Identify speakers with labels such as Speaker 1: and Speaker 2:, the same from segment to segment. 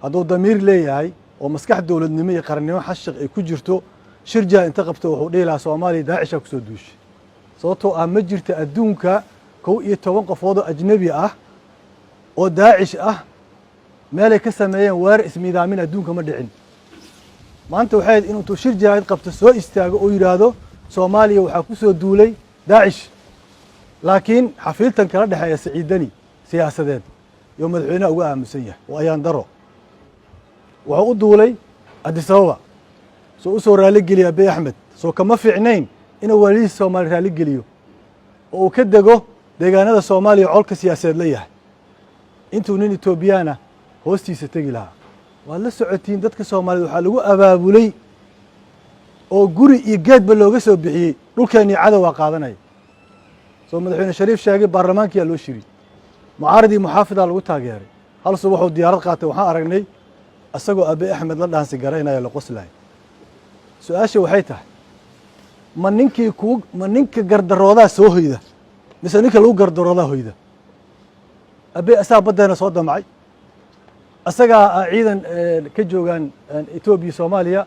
Speaker 1: Hadduu damiir leeyahay oo maskax dowladnimo iyo qarannimo xashiq ay ku jirto, shirjaa inta qabto wuxuu dhihi lahaa Soomaaliya Daacishaa kusoo duushay, sababtoo ah ma jirta adduunka 11 qofood oo ajnebi ah oo Daacish ah meelay ka sameeyeen weerar ismiidaamin. Adduunka ma dhicin. Maanta waxay ahayd in intuu shir jaraa'id qabto soo istaago oo yidhaahdo Soomaaliya waxaa ku soo duulay Daacish. Laakiin xafiiltan kala dhexeeya Saciidani siyaasadeed iyo madaxweynaha uga aamusan yahay oo ayaan daro. Wuxuu u duulay Addis Ababa soo u soo raaligeliya Abiy Axmed. Soo kama fiicnayn inuu walihiisa Soomaaliya raaligeliyo oo uu ka dego deegaanada Soomaaliya colka siyaasadeed la yahay intuu nin Etoobiyaana hoostiisa tegi lahaa? Waad la socotiin, dadka Soomaaliyed waxaa lagu abaabulay oo guri iyo geedba looga soo bixiyey dhulkeennii cadowaa qaadanaya. Soo madaxweyne Shariif sheegay, baarlamaankiyaa loo shiri, mucaaradii muxaafidaa lagu taageeray. Hal subaxuu diyaarad qaatay, waxaan aragnay isagoo Abiy Axmed la dhaansi garaynaya, la qoslaya. Su-aasha waxay tahay, ma ninkii kuu ma ninka gardaroodaa soo hoyda mise ninka lagu gardaroodaa hoyda? Abiy asagaa baddeena soo damcay, asagaa ciidan ka joogaan Etoobiya, Soomaaliya,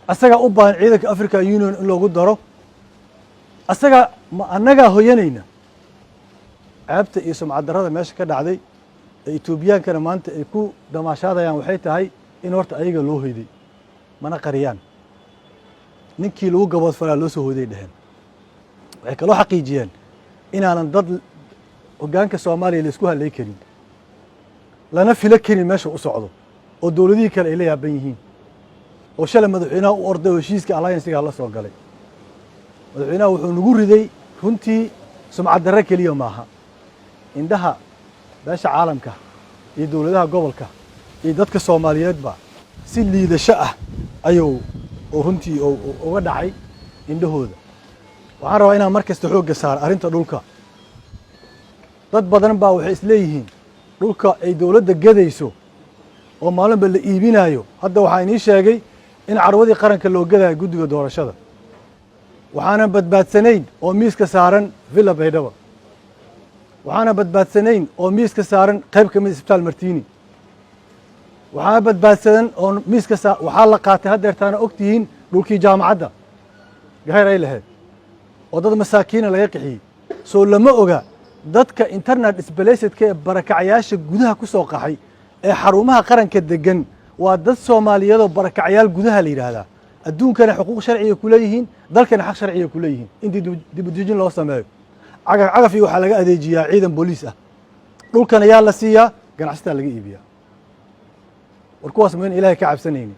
Speaker 1: asagaa u baahan ciidanka Africa Union in loogu daro. Asagaa ma annagaa hoyanayna? Ceebta iyo sumcad darrada meesha ka dhacday ee Etoobiyaankana maanta ay ku damaashaadayaan waxay tahay in horta ayaga loo hoyday, mana qariyaan. Ninkii lagu gabood falaa loo soo hoyday dheheen. Waxay kaloo xaqiijiyeen inaanan dad hoggaanka Soomaaliya la isku halay karin, lana filo karin meesha u socdo, oo dowladihii kale ay la yaaban yihiin oo shalay madaxweynaha u orday oo heshiiska alliance-igaa la soo galay. Madaxweynaha wuxuu nagu riday runtii sumcad darre keliya maaha, indhaha beesha caalamka iyo dowladaha gobolka iyo dadka Soomaaliyeedba si liidasho ah ayuu oo runtii uga dhacay indhahooda. Waxaan rabaa inaan mar kasta xoogga saaro arrinta dhulka. Dad badan baa waxay isleeyihiin dhulka ay dowladda gadayso oo maalinba la iibinaayo. Hadda waxaa inii sheegay in carwadii qaranka loo gadayo guddiga doorashada. Waxaanan badbaadsanayn oo miiska saaran Villa Baydhaba. Waxaana badbaadsanayn oo miiska saaran qayb ka mid Isbitaal Martini. Waxaana badbaadsadan oo miiska waxaa la qaatay haddeertaana og tihiin dhulkii jaamacadda Gahayr ay lahayd oo dad masaakiina laga qixiyey. Soo lama oga dadka internal displaced-ka ee barakacyaasha gudaha ku soo qaxay ee xarumaha qaranka degan waa dad Soomaaliyeedoo barakacyaal gudaha la yidhaahdaa. Adduunkana xuquuq sharciga ku leeyihiin, dalkana xaq sharciga ku leeyihiin in dibudejin loo sameeyo. Cagaf cagafii waxaa laga adeejiyaa ciidan booliis ah. Dhulkana yaa la siiyaa? Ganacsataa laga iibiyaa. War kuwaas ma in Ilaahay ka cabsanaynin?